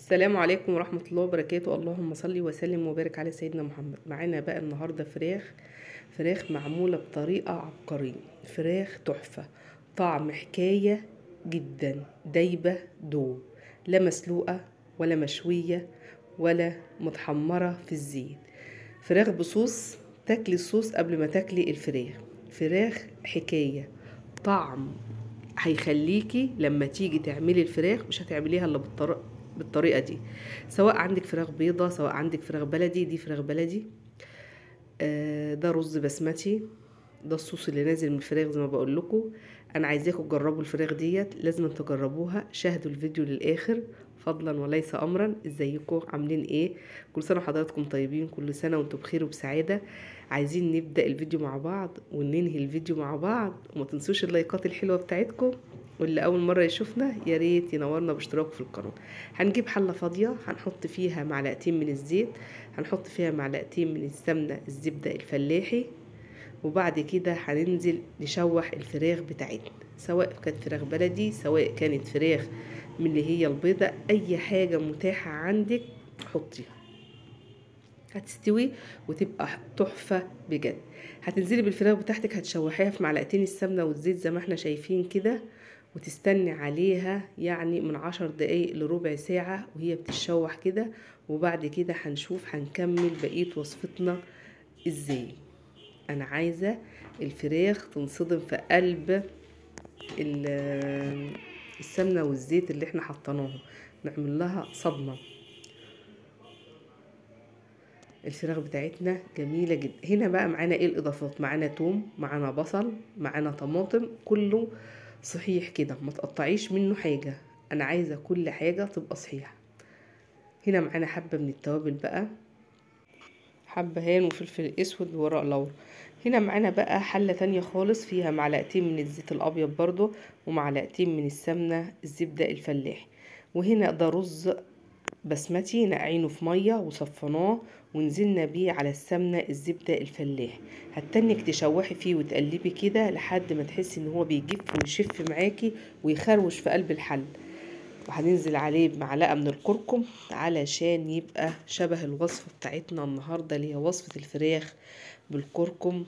السلام عليكم ورحمة الله وبركاته. اللهم صل وسلم وبارك على سيدنا محمد. معانا بقى النهاردة فراخ معمولة بطريقة عبقرية، فراخ تحفة، طعم حكاية جدا، دايبة دوب، لا مسلوقة ولا مشوية ولا متحمرة في الزيت. فراخ بصوص، تاكلي الصوص قبل ما تاكلي الفراخ. فراخ حكاية، طعم هيخليكي لما تيجي تعملي الفراخ مش هتعمليها الا بالطريقة دي، سواء عندك فراخ بيضة سواء عندك فراخ بلدي. دي فراخ بلدي، ده رز بسمتي، ده الصوص اللي نازل من الفراخ. زي ما بقول لكم انا عايزاكم تجربوا الفراخ ديت، لازم تجربوها. شاهدوا الفيديو للاخر فضلا وليس امرا. ازيكم عاملين ايه؟ كل سنة وحضراتكم طيبين، كل سنة وانتم بخير وبسعاده. عايزين نبدا الفيديو مع بعض وننهي الفيديو مع بعض، وما تنسوش اللايكات الحلوة بتاعتكم، واللي اول مرة يشوفنا يا ريت ينورنا باشتراكه في القناة. هنجيب حله فاضية، هنحط فيها معلقتين من الزيت، هنحط فيها معلقتين من السمنة الزبدة الفلاحي، وبعد كده هننزل نشوح الفراخ بتاعتنا، سواء كانت فراخ بلدي سواء كانت فراخ من اللي هي البيضة، اي حاجة متاحة عندك حطيها، هتستوي وتبقى تحفة بجد. هتنزلي بالفراخ بتاعتك، هتشوحيها في معلقتين السمنة والزيت زي ما احنا شايفين كده، وتستني عليها يعني من 10 دقايق لربع ساعة وهي بتتشوح كده. وبعد كده هنشوف هنكمل بقية وصفتنا ازاي. انا عايزة الفراخ تنصدم في قلب السمنة والزيت اللي احنا حطيناهم، نعمل لها صدمة. الفراخ بتاعتنا جميلة جدا. هنا بقى معانا ايه الاضافات؟ معانا توم، معانا بصل، معانا طماطم، كله صحيح كده، ما تقطعيش منه حاجة، انا عايزة كل حاجة تبقى صحيحة. هنا معانا حبة من التوابل بقى، حبهان وفلفل اسود وورق لورا. هنا معانا بقى حلة تانية خالص فيها معلقتين من الزيت الابيض برضو، ومعلقتين من السمنة الزبدة الفلاح. وهنا ده رز بسمتي نقعينه في مية وصفناه ونزلنا بيه على السمنة الزبدة الفلاح. هتنك تشوحي فيه وتقلبي كده لحد ما تحسي ان هو بيجف ويشف معاكي ويخروش في قلب الحل. وهننزل عليه بمعلقه من الكركم علشان يبقى شبه الوصفة بتاعتنا النهارده، اللي هي وصفه الفراخ بالكركم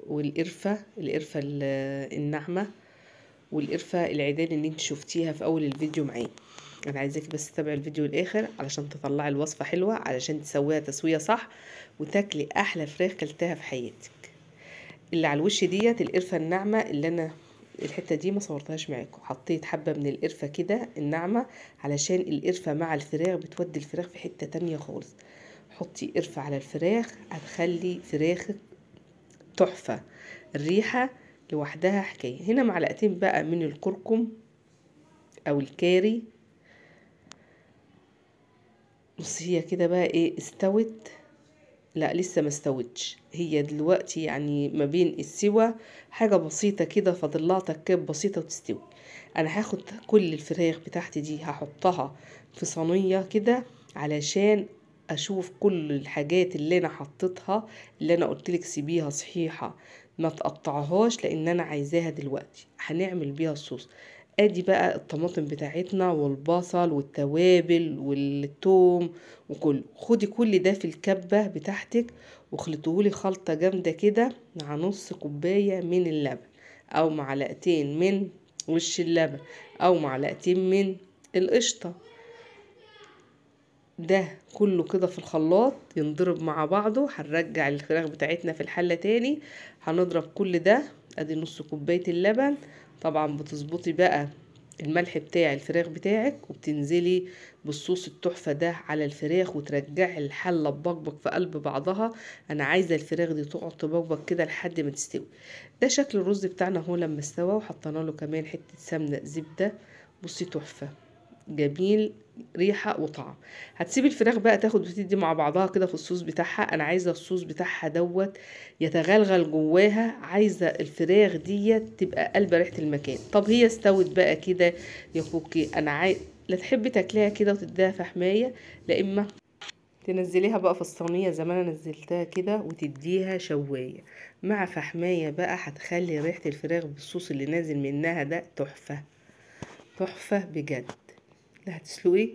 والقرفه، القرفه الناعمة والقرفه العيدان اللي انت شفتيها في اول الفيديو معايا. انا عايزاكي بس تتابعي الفيديو الاخر علشان تطلعي الوصفة حلوة، علشان تسويها تسويه صح وتاكلي احلى فراخ كلتها في حياتك. اللي على الوش ديت القرفه الناعمة، اللي انا الحتة دي ما صورتهاش معاكم، حطيت حبه من القرفه كده الناعمة علشان القرفه مع الفراخ بتودي الفراخ في حتة تانية خالص. حطي قرفه على الفراخ هتخلي فراخك تحفة، الريحة لوحدها حكاية. هنا معلقتين بقى من الكركم او الكاري. بصي هي كده بقى ايه، استوت؟ لا لسه ما استوتش، هي دلوقتي يعني ما بين السوى حاجة بسيطة كده، فاضل لها تكات بسيطة وتستوي. انا هاخد كل الفراخ بتاعتي دي هحطها في صينية كده علشان اشوف كل الحاجات اللي انا حطيتها، اللي انا قلتلك سيبيها صحيحه ما تقطعهاش لان انا عايزاها دلوقتي هنعمل بيها الصوص. ادي بقى الطماطم بتاعتنا والبصل والتوابل والثوم وكله، خدي كل ده في الكبة بتاعتك وخلطيهولي خلطة جامدة كده مع نص كوباية من اللبن، او معلقتين من وش اللبن، او معلقتين من القشطة. ده كله كده في الخلاط ينضرب مع بعضه. هنرجع الفراخ بتاعتنا في الحلة تاني، هنضرب كل ده. ادي نص كوباية اللبن. طبعا بتظبطي بقى الملح بتاع الفراخ بتاعك، وبتنزلي بالصوص التحفة ده على الفراخ، وترجعي الحلة تبقبق في قلب بعضها. انا عايزة الفراخ دي تقعد تبقبق كده لحد ما تستوي. ده شكل الرز بتاعنا اهو لما استوى، وحطينا له كمان حتة سمنة زبدة. بصي تحفة، جميل، ريحة وطعم. هتسيبي الفراخ بقى تاخد وتدي مع بعضها كده في الصوص بتاعها. انا عايزة الصوص بتاعها دوت يتغلغل جواها، عايزة الفراخ ديت تبقى قلب ريحة المكان. طب هي استوت بقى كده يا كوكي، انا عايز لا تحبي تاكليها كده وتديها في حماية، لا اما تنزليها بقى في الصينية زي ما انا نزلتها كده وتديها شواية مع فحماية بقى، هتخلي ريحة الفراخ بالصوص اللي نازل منها ده تحفة تحفة بجد. لا هتسلقي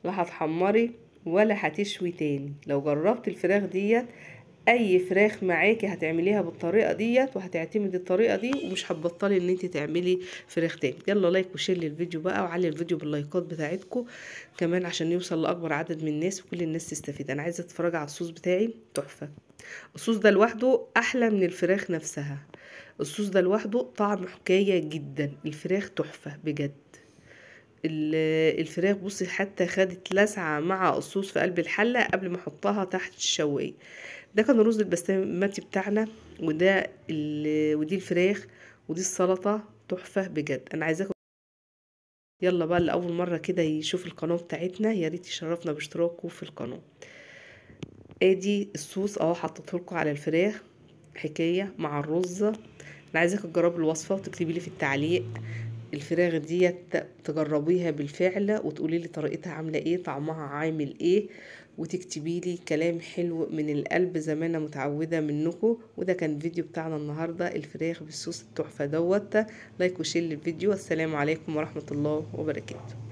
لا هتحمري ولا هتشوي تاني. لو جربت الفراخ ديت، اي فراخ معاكي هتعمليها بالطريقة ديت وهتعتمدي الطريقة دي، ومش هتبطلي ان انت تعملي فراخ تاني. يلا like و share للفيديو بقى، وعلي الفيديو باللايكات بتاعتكم كمان عشان يوصل لاكبر عدد من الناس وكل الناس تستفيد. انا عايزه اتفرج على الصوص بتاعي تحفة. الصوص ده لوحده احلى من الفراخ نفسها، الصوص ده لوحده طعم حكاية جدا. الفراخ تحفة بجد. الفراخ بصي حتى خدت لسعه مع الصوص في قلب الحلة قبل ما احطها تحت الشوايه. ده كان الرز البسمتي بتاعنا، وده ودي الفراخ، ودي السلطة تحفة بجد. انا عايزاكم يلا بقى اللي اول مرة كده يشوف القناة بتاعتنا يا ريت يشرفنا باشتراكه في القناة. ادي الصوص اهو حطيته لكم على الفراخ حكاية مع الرز. انا عايزاكم تجربوا الوصفة وتكتبي لي في التعليق الفراخ ديت تجربيها بالفعل وتقولي لي طريقتها عامله ايه، طعمها عامل ايه، وتكتبي لي كلام حلو من القلب زي ما انا متعوده منكم. وده كان الفيديو بتاعنا النهارده، الفراخ بالصوص التحفة دوت. like و share للفيديو، والسلام عليكم ورحمة الله وبركاته.